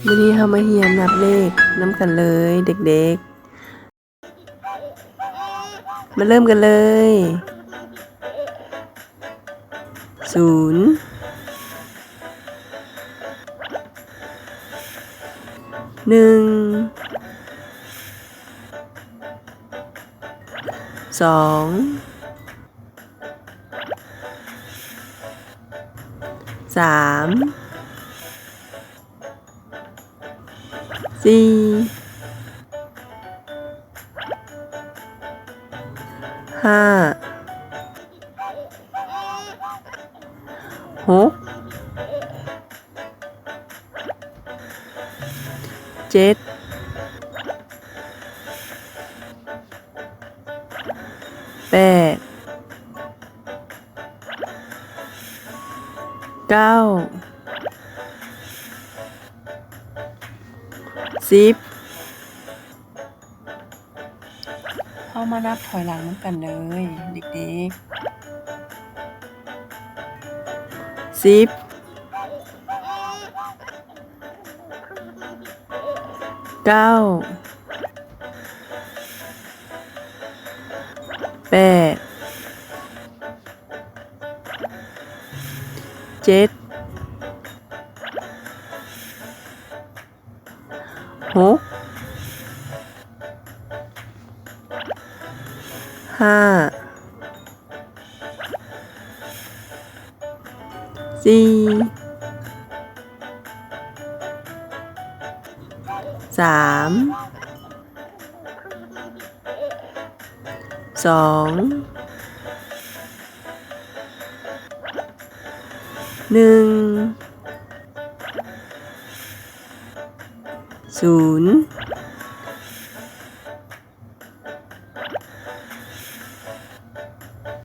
ມື້ນີ້ເຮົາມາຮຽນນັບເລກນຳກັນເລີຍເດັກໆ. ມາເລີ່ມກັນເລີຍ. ສູນ ໜຶ່ງ ສອງ ສາມ ສີ່ ຫ້າ ຫົກ ເຈັດ ແປດ ເກົ້າ ສິບ. ເຮົາມານັບຖອຍຫຼັງນຳກັນເລີຍເດັກໆ. ສິບ ເກົ້າ ແປດ ເຈັດ ຫົກ ຫ້າ ສີ່ ສາມ ສອງ ໜຶ່ງ ສູນ.